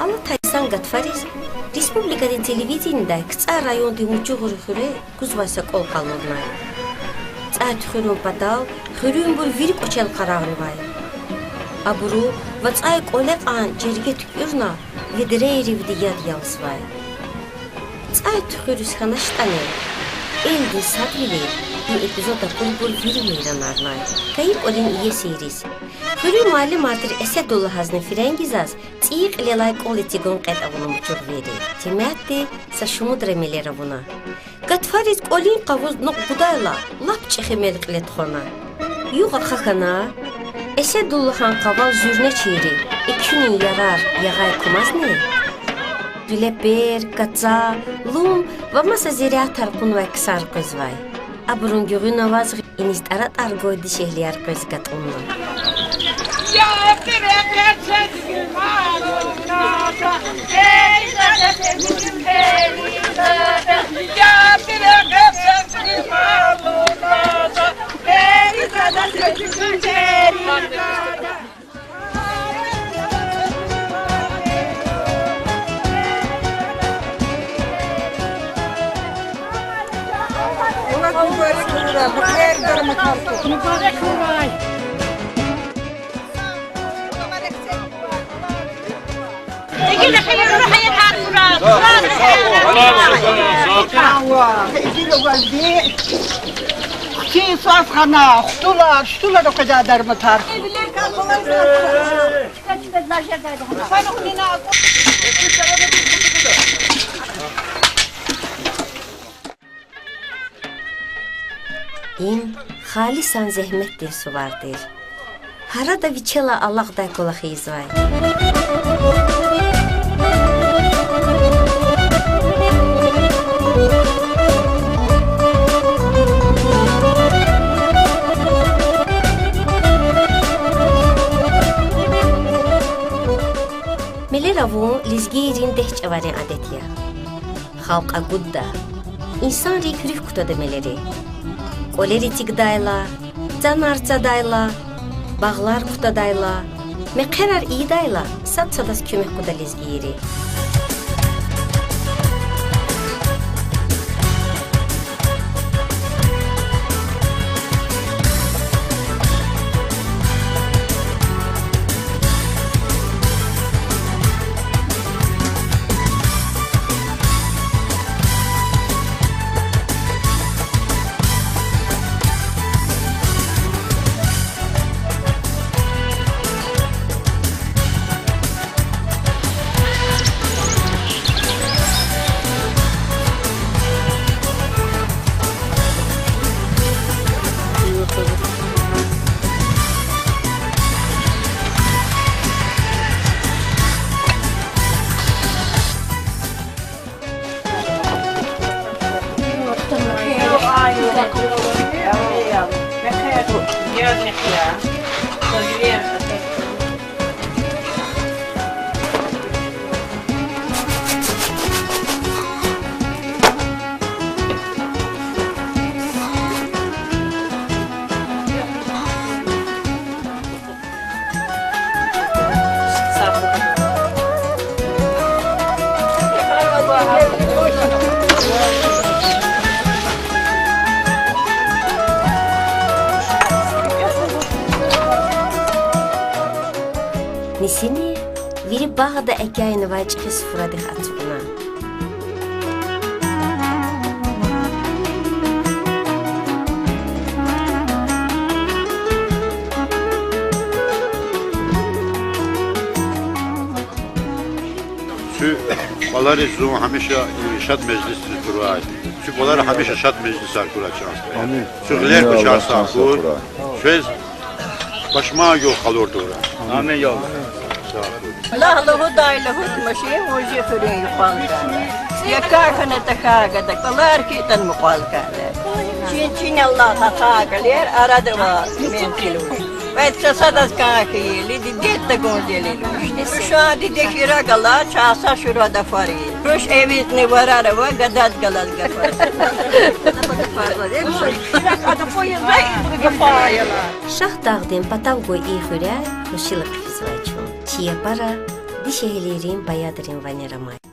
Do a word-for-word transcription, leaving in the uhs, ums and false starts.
Алатай йисан гатфариз республикадин телевиденидай КцӀар райондин Мучугъур хуьре гузвай са кӀвал къалурнай. ЦӀай туьхуьрун патал хуьруьнбур вири кӀвачел къарагънавай. Абуру вацӀай кӀвале кьван жерге туькӀуьрна, ведрейривди яд ялзавай. ЦӀай туьхуьриз хьаначтӀани, элдин садвилер и эпизод акурбур вири гьейранарнай. КӀайи кӀвалин иесийриз, хуьруьн муаллимар тир Эседуллагьазни Фиренгизаз цӀийи кьилелай кӀвал эцигун кьетӀ авуна мучугъвийри. Темятди са шумудра мелер авуна. Гатфариз кӀвалин къавуз нукь гудайла, лап чӀехи мел кьиле тухвана. Югъ ахъа хьана, Эседуллагьан къавал зуьрнечийри, экуьнин ярар ягъай кумазни, гъиле пер, каца, лум ва маса зирятар кьунвай ксар къвезвай. Абурун гуьгъуьна аваз иниз тӀаратӀар гвай дишегьлияр къвез гатӀунна. Хтулар, хтулар акъваздай дарматар. Им халисан зегьметдин сувар тир. Гьарада вичелай алакьдай кӀвалах ийизвай. Мелер авун лезгийрин дегь чӀаварин адет я. Халкь агудда, инсанрик руьгь кутада мелери. КӀвалер эцигдайла, цанар цадайла, багълар кутадайла, мехъерар ийидайла сад садаз куьмек гуда лезгийри. Нисини вири багъда экӀянавай чӀехи суфрадихъ ацукьна. Куь кӀвалариз зун гьамиша и шад межлисриз турай. Куь кӀвалара гьамиша шад межлисар хьурай чан сагъ. Амин. Куь гъилер куь чан сагъ хьуй. Квез пашман югъ къалуртӀа. Амин, я Аллагь. Лагь лугьудай лугьуд машин вуж я хуьруьн юкьвал кӀанда. ЯкӀа хьана тахьай гада, кӀвалар хьайитӀани мукьвал кӀанда. Чин-чин Аллагьди ахъа кӀвалер, арада авай мензил вуж. Вед са садаз кӀан хьайила, дидед тагун зелил вуж. Шуан диде хьрагала, чан сагъ шура дафар ийиз. Руш эвичӀна варар ава, гадад галаз гафар. Шагьдагъдин патав гвай и хуьряй хвешила хъфизвай чун. Чи япара Шииррин баядрин Ванера мад.